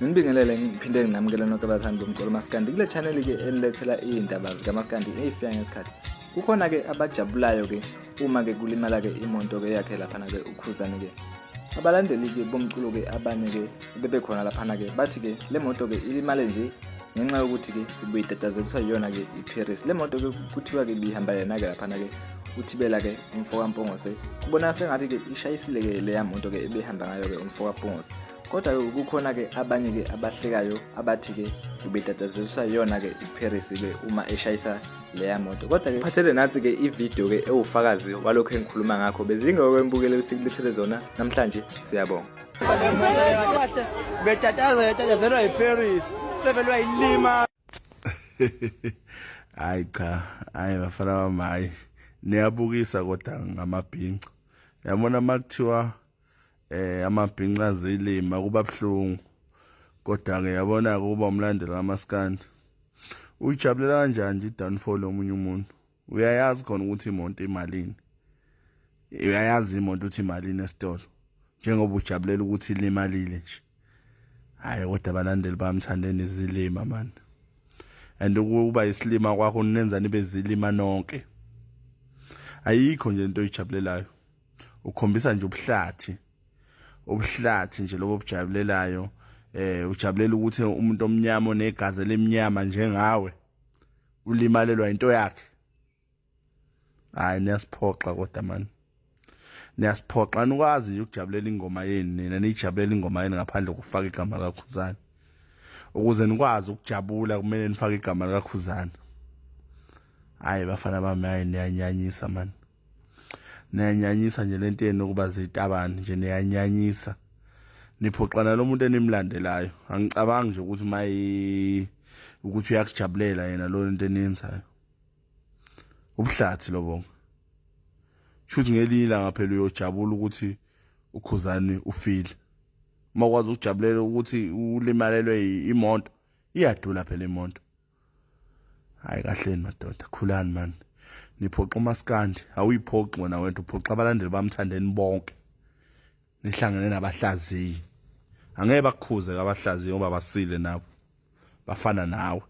Nginibingelele ngiphinde nginamukele nonke abathandi bomculo maskandi kule channel ke enilethela iy'ndaba zikamaskandi ey'fika ngesikhathi. Kukhona ke abajabulayo ke uma ke kulimala ke imoto ke yakhe laphana ke uKhuzani ke. Abalandeli ke bomculo ke abanye ke bebekhona laphana ke bathi ke le moto ke ilimale nje ngenxa yokuthi ke ibuyitatazeliswa yiyona ke iParis. Le moto ke kuthiwa ke ibihamba yena ke laphana ke uthibela ke umfo kaMpungose. Kubonakala sengathi ke ishayisile ke leya moto ke ebehamba ngayo ke umfo kaMpungose. Kodwa-ke kukhona-ke abanye-ke abahlekayo abathi-ke ubetatazeliswa yiyona-ke iParis-ke uma eshayisa leya moto. Kodwa-ke phathele nathi-ke ividiyo-ke ewufakazi walokhu engikhuluma ngakho. Bezingeke embukele esikulethele zona namhlanje. Siyabonga. Betataza yatatazelwa yiParis sevelwa yilima. Hayi cha, hayi bafana bami, hayi niyabukisa kodwa ngamabhinca. Yabona makuthiwa amabhinca azilima kuba buhlungu. Kodwa ke yabona kuba umlandeli kaMaskandi. Uyijabulela kanjani nje i-downfall yomunye umuntu? Uyayazi khona ukuthi imoto imalini. Uyayazi imoto ukuthi imalini esitolo. Njengoba ujabulela ukuthi ilimalile nje. Hayi kodwa abalandeli bamthandeni izilima man. And ukuba isilima kwakho nenza nibe zilima nonke. Ayikho nje into oyijabulelayo. Ukhombisa nje ubuhlathi. Ubuhlathi nje lobo obujabulelayo. Ujabulela ukuthi umuntu omnyama onegazi elimnyama njengawe ulimalelwa into yakhe. Hayi niyasiphoxa kodwa man. Niyasiphoxa anikwazi nje ukujabulela ingoma yenu nina nijabulela ingoma yenu ngaphandle kokufaka igama likaKhuzani. Ukuze nikwazi ukujabula kumele nifake igama likaKhuzani. Hayi bafana bami, hayi niyanyanyisa man. Niyanyanyisa nje lento yenu ukuba zitabani nje niyanyanyisa. Niphoxana lo muntu enimlandelayo. Angicabangi nje ukuthi mayi ukuthi uyakujabulela yena lo nto eniyenzayo. Ubuhlathi lobo. Shuthi ngelinye ilanga phela uyojabula ukuthi uKhuzani ufile. Uma ukwazi ukujabulela ukuthi ulimalelwe imoto, iyadula phela imoto. Hayi kahleni madoda, khulani man. Niphoxa umaskandi, awuyiphoxi wena wedwa, uphoxa abalandeli bamthandeni bonke. Nihlangene nabahlaziyi. Angeke bakukhuze abahlaziyi ngoba basile nabo. Bafana nawe.